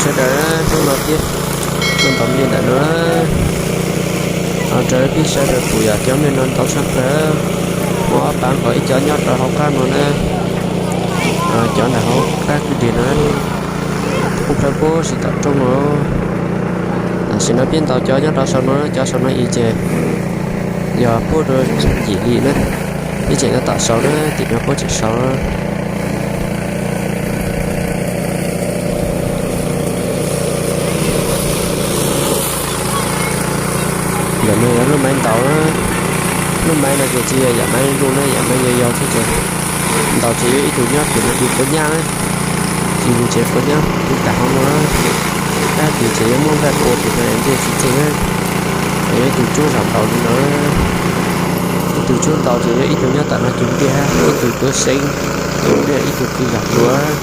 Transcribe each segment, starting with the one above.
Sawv daws, hnub no peb tuaj ntaus nplej ntawm no, ho raws peb sawv daws pum yog cov nplej no ntau tshaj plaws. Muaj ob pab nkaus ib co nyob rau hauv qab no na, cov ntawm hauv qab kwj deg no, kuj plawg puag si tom roob no. Tam sim no peb ntaus cov nyob rau saum no, cov saum no ib ces yog puag rau yim li na, peb tseem ntaus tom saud na, tim no puag tseem saud. Ntawm no yog lub maiv ntaus, lub maiv no ces tsis yog yam maiv zoo na, yam maiv yau yau thiab ces ntaus ces yuav ib tug nyob tim no tiv quav nyab na, tiv tsev quav nyab puag tom hauv no, dab tiv ces yuav muab nqaij pua tim no ntiag tsis txeeg na. Yog ib tug tsub zam ntaus li no, ib tug tsub ntaus ces yuav ib tug nyob tom no cug ntiag, ib tug tuav seev cug ntiag, ib tug qhwv zam tuav.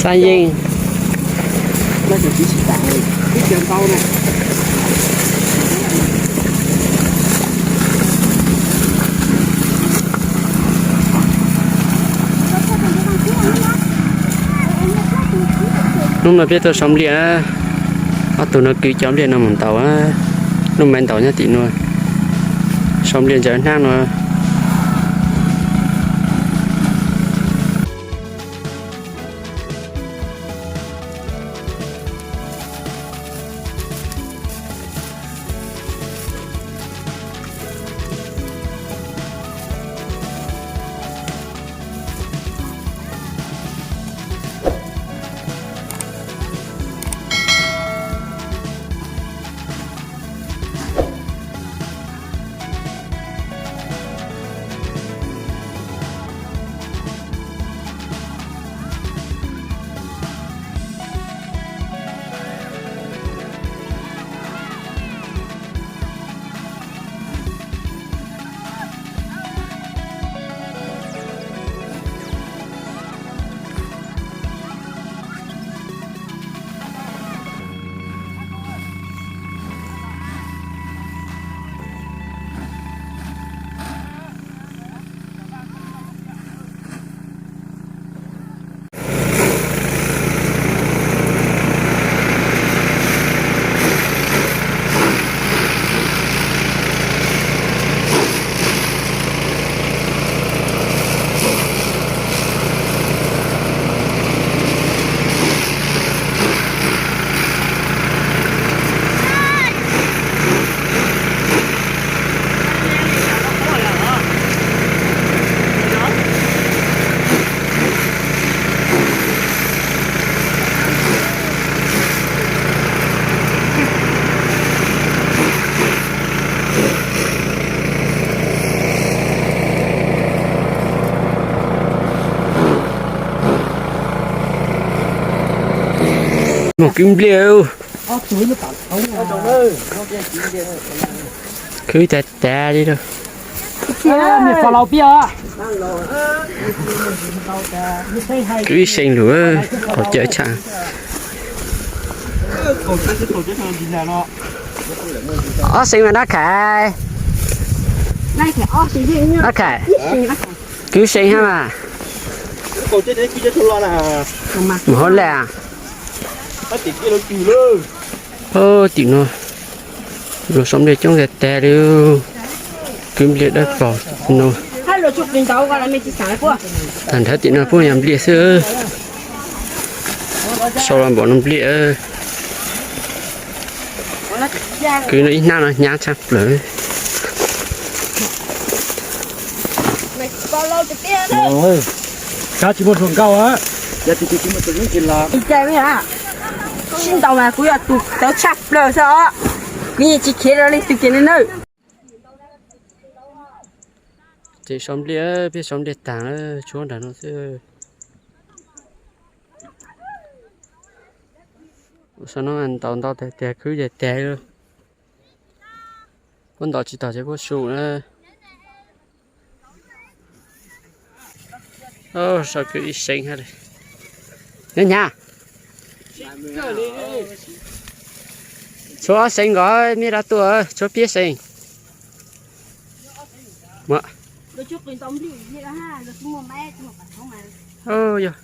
Xab yeej. Hnub no peb tuaj sau npliaj, ob tug no kwv cov npliaj no mus ntaus, lub maiv ntaus nyob tim no, sau npliaj ntsaws hnab no. Mus kwv npliaj. Khwv tag tag li lawm. Kwv ib seem lawm, qhov cawv tshaj. Ob seem mas dab khais. Dab khais. Kwv seem hab mas. Mus hauv lawm. Tim no luag sau npliaj coob tag tag li. Kwv npliaj dawb paug no. Tag nrho tim no puab yog npliaj xwb. Sau los npaum no npliaj. Kwv no ib hnab no hnyav tshaj plaws. Kav tsis muaj hluas nkauj. Sib ntaus mas kuv yog tus tawv tshaj plaws xwb os. Kuv yeej tsis khiav rau leej twg kiag li nawb. Tseem sau npliaj, peb sau npliaj tag lawm, tshuav nram no xwb. Sau no ntaus ntau tag tag, khwv tag tag. Puab ntaus tsis tau ces puab su na. Sau kwv ib seem hab li. Nyob hnyav. Tshuav ob seem nkaus, mej rov tuaj tshuav peb seem. Yog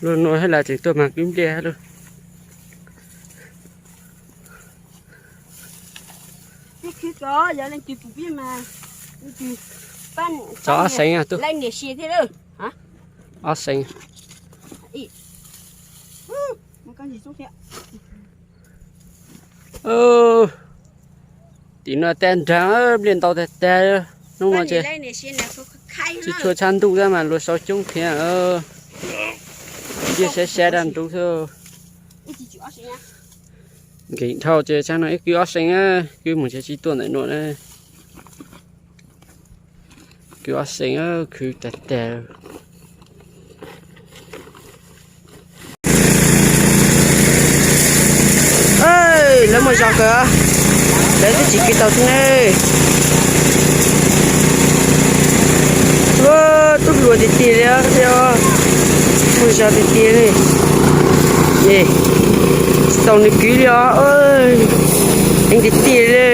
luag nuav hab las tseem tuaj mas kwv npliaj hab lauj. Tso ob seem, ob seem. Tim no tag nrho, npliaj ntau tag tag. Hnub no ces tsis tshua tshaj ntuj tab mas luag sau coob thiab. Npliaj saib saib dab ntub xwb. Nkeeg dhau ces tsam no ib kwv ob seem, kwv mus ces tsis tuaj ntawm nuav na. Kwv ob seem, khwv tag tag. Lawv muaj zog kawg, lawv twb tsis kwv tau xwb ne. Luag tiag tiag li thiab, muaj zog tiag tiag li. Tsis tau nws kwv li os. Heev tiag tiag li.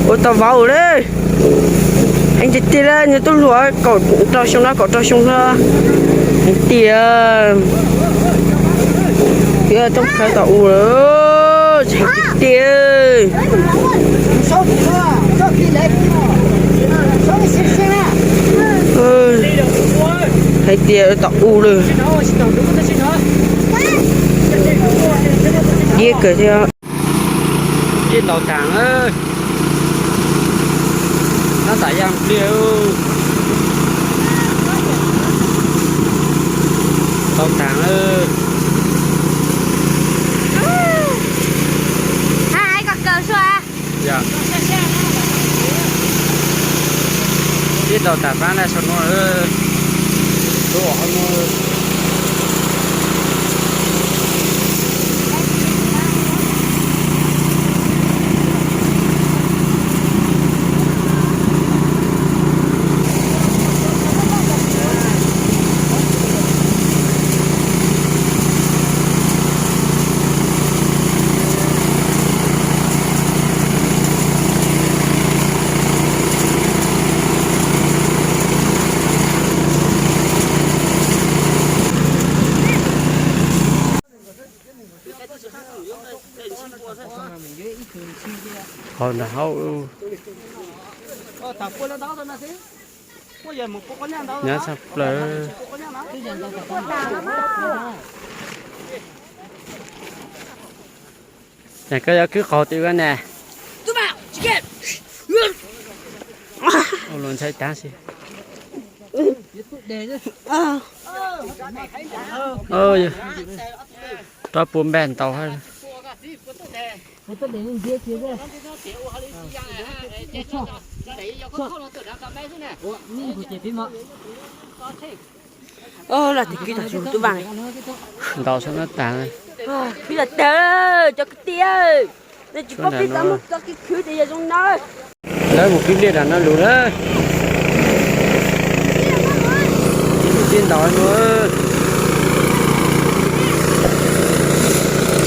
Ua tau vauv li. Heev tiag tiag li, nws twb hluas kaum rau xyoo no, kaum rau xyoo no. Heev tiag. Twb toob plaws tom u lawm, heev tiag tiag. Heev tiag tom u lawm. Diab kawg thiab. Ib ntaus tas, nab tas yaj pliaj. Ntaus tas. Ib ntaus tas pab na sau no, lub hauv no. Qhov ntawm hauv. Nyab tshaj plaws. Ces koj yuav kwb qhov twg ua ne? Ua luag ntshai tag si. Rov puas npaj ntaus. Los tes kwv tom tus tub Vaj. Ntaus sab nab tas. Kwv los tag, cov kwv tij, nej tsis paub pib tau muab cov kwv khwv ces yog zoo no. Lawv mus kwv npliaj nram no lug lawm. Ib tug tib ntaus no.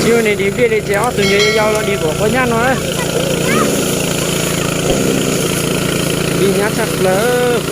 Tsis ua niam dim npliaj li ces ob tug nyuag yau los dim kuam quav nyab no. Dim nyab tshaj plaws.